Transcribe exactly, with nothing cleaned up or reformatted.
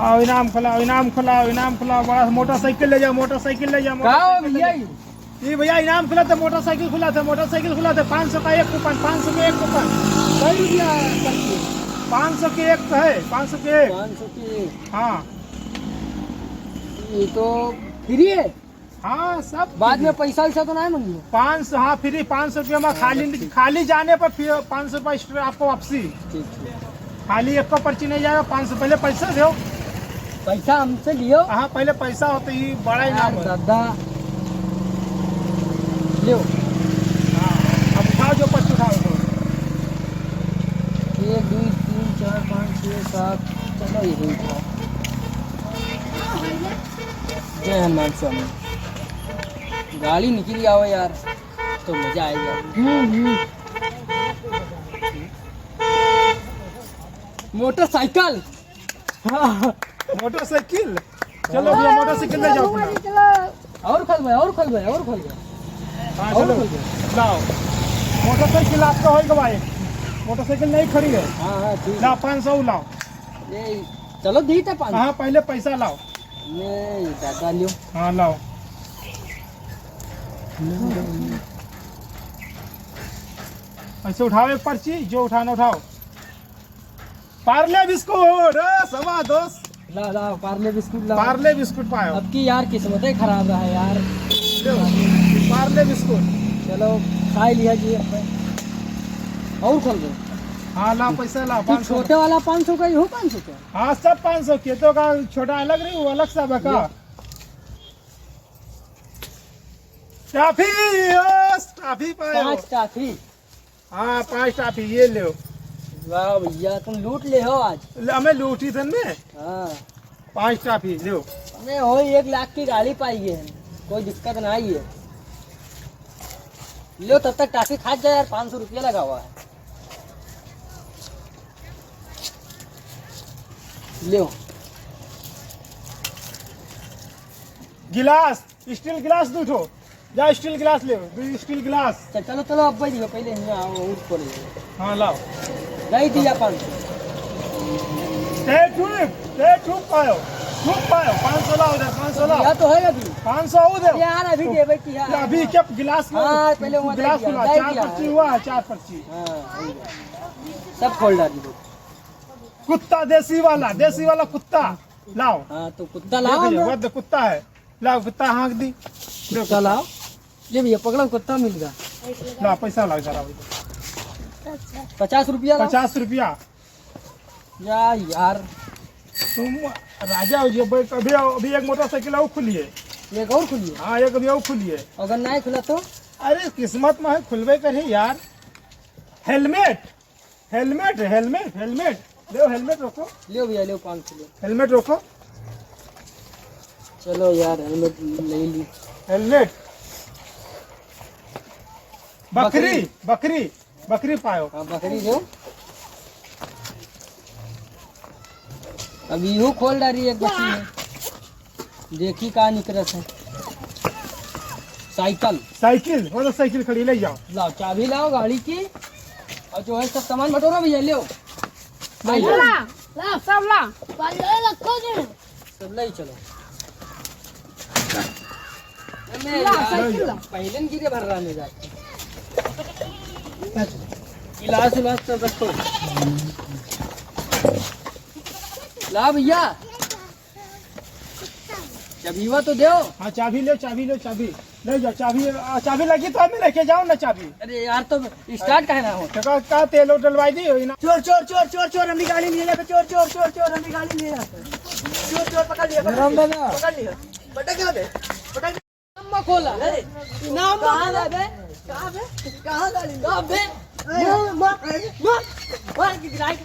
आओ, इनाम खुलाओ, इनाम खुलाओ, इनाम खुलाओ, बड़ा मोटरसाइकिल ले जाओ, मोटरसाइकिल ले जाओ, का हो मोटरसाइकिल ले भैया जाओ। ये? ये भैया, इनाम खुला था, मोटरसाइकिल खुला था, मोटरसाइकिल खुला था, पाँच सौ का एक कूपन, पाँच सौ के एक कूपन। कई रुपया है पर्ची? पाँच सौ के एक तो है, पाँच सौ के एक। पाँच सौ के एक। हाँ। ये तो फ्री है? हाँ, सब बाद में पैसा वैसा तो नहीं मांगिए? पाँच सौ, हाँ, फ्री, पाँच सौ रुपया में हाँ, खाली, ठीक। खाली जाने पर फिर पाँच सौ रुपया एक्स्ट्रा आपको वापसी। ठीक, ठीक। खाली एक को पर्ची नहीं जाएगा, पाँच सौ। पहले पैसा दो। पैसा हमसे लियो। हाँ, पहले पैसा हो तो ये बड़ा यार इनाम है। दादा। लियो। हाँ, अब उठाओ जो पर्ची उठाओ तो। एक, दो, तीन, चार, पाँच, छः, सात। चलो, ये उठाओ। जय हनुमान स्वामी। गाड़ी निकल जाओ यार, तो मजा आएगा। हम्म, हम्म। मोटरसाइकिल। हाँ, मोटरसाइकिल। चलो भैया, मोटरसाइकिल ले जाओ अपना। और खोल भाई, और खोल भाई, और खोल भाई। हाँ, और चलो। खोल भाई। लाओ। मोटरसाइकिल आपका होई गवा है। मोटरसाइकिल नहीं खड़ी है। हाँ, हाँ, ठीक है। लाओ, पाँच सौ लाओ। ये, चलो, दी तो पाँच सौ। हाँ, पहले पैसा लाओ। ये, दादा लियो। हाँ, लाओ। ऐसे उठाओ एक पर्ची, जो उठाना उठाओ। पार्ले बिस्कुट, ए, सवा दोस्त। ला, ला, पार्ले बिस्कुट ला। पार्ले बिस्कुट पायो। अब की यार किस्मत ही खराब रहा यार। लो, पार्ले बिस्कुट। चलो, खा ही लिया जी अब। और खोल दो। हाँ, ला, पैसा ला, तू पाँच सौ। छोटे वाला पाँच सौ का ही हो, पाँच सौ का? हाँ, सब पाँच सौ के। तो का छोटा अलग रही, वो अलग सा बका। ये। टाफी, यस, टाफी पायो। पाँच टाफी। हाँ, पाँच टाफी, ये लो। वाह भैया, तुम लूट ले हो आज। ले, हमें लूटी थन में। हाँ। पाँच टाफी, लो। हमें हो एक लाख की गाड़ी पाई है, कोई दिक्कत नहीं है। लो, तब तक टाफी खा जाए यार, पाँच सौ रुपया लगा हुआ है। लो। गिलास, स्टील गिलास दू ठो। जा, स्टील गिलास ले, दू स्टील गिलास। चल, चलो, चलो, अब भाई दियो, पहले यहाँ आओ, और खोले। हाँ, लाओ। दे दिया पाँच सौ। दे ठू, दे ठू पायो, ठू पायो, पाँच सौ लाओ, दे, पाँच सौ लाओ। या तो है अभी। पाँच सौ हो दे। यार, अभी देवे की है। अभी क्या गिलास लो? हाँ, पहले वो गिलास दे दिया, खुला, दे चार दिया। पर्ची हुआ है, चार पर्ची। हाँ, हो गया। सब खोल डाली दो। कुत्ता, देसी वाला, देसी वाला कुत्ता। लाओ। हाँ, तो कुत्ता लाओ देखो, ना। वो तो कुत्ता है। लाओ, कुत्ता हाँक दी। कुत्ता लाओ। ले भैया, पकड़ो, कुत्ता मिल गया। लाओ, पैसा लाओ जरा। पचास रुपया लाओ। पचास रुपया। या यार। तुम राजा हो जी, भाई, अभी, अभी एक मोटरसाइकिल और खुली है। एक और खुली है? हाँ, एक अभी और खुली है। अगर नहीं खुला तो? अरे, किस्मत में है, खुलबे करे यार। हेलमेट। हेलमेट, हेलमेट, हेलमेट। लेव, हेलमेट रखो। लेव भैया, लेव पाँच सौ लेव। हेलमेट रखो। चलो यार, हेलमेट ले ली। हेलमेट। बकरी, बकरी। बकरी, बकरी पायो। हाँ, बकरी दो। अब इहू खोल डारी एक बकरी में। देखी का निकरत है। साइकिल। साइकिल, वो तो साइकिल खड़ी, ले जाओ। लाओ, चाबी लाओ गाड़ी की, और जो है सब सामान बटोरो भैया, ले आओ। ले जाओ। ला, ला, सब ला। सब ले चलो। अरे ला, यार, साइकिल ला। पहले न गिरे भर रहा ले जाके। गिलास उलास सब रखो। ला भैया। चाबीवा तो दो। हाँ, चाबी ले, चाबी ले, चाबी। ले जाओ, चाबी, आ, चाबी लगी तो हमें लेके जाओ ना चाबी। अरे यार, तो स्टार्ट काहे ना हो? तो का, का तेल उल डलवाई दी हो ना? चोर, चोर, चोर, चोर, चोर, हमरी गाड़ी लिए जाते, चोर, चोर, चोर, चोर, हमरी गाड़ी लिए जाते। चोर, चोर, पकड़ लिया, पकड़ लिया, पकड़ लिया। पटक क्या दे? पटक। अम्मा खोला। अरे, नाम कहाँ बे? कहाँ बे? कहाँ गाड़ी? कहाँ बे? मार, मार, मार, मार के गिराई।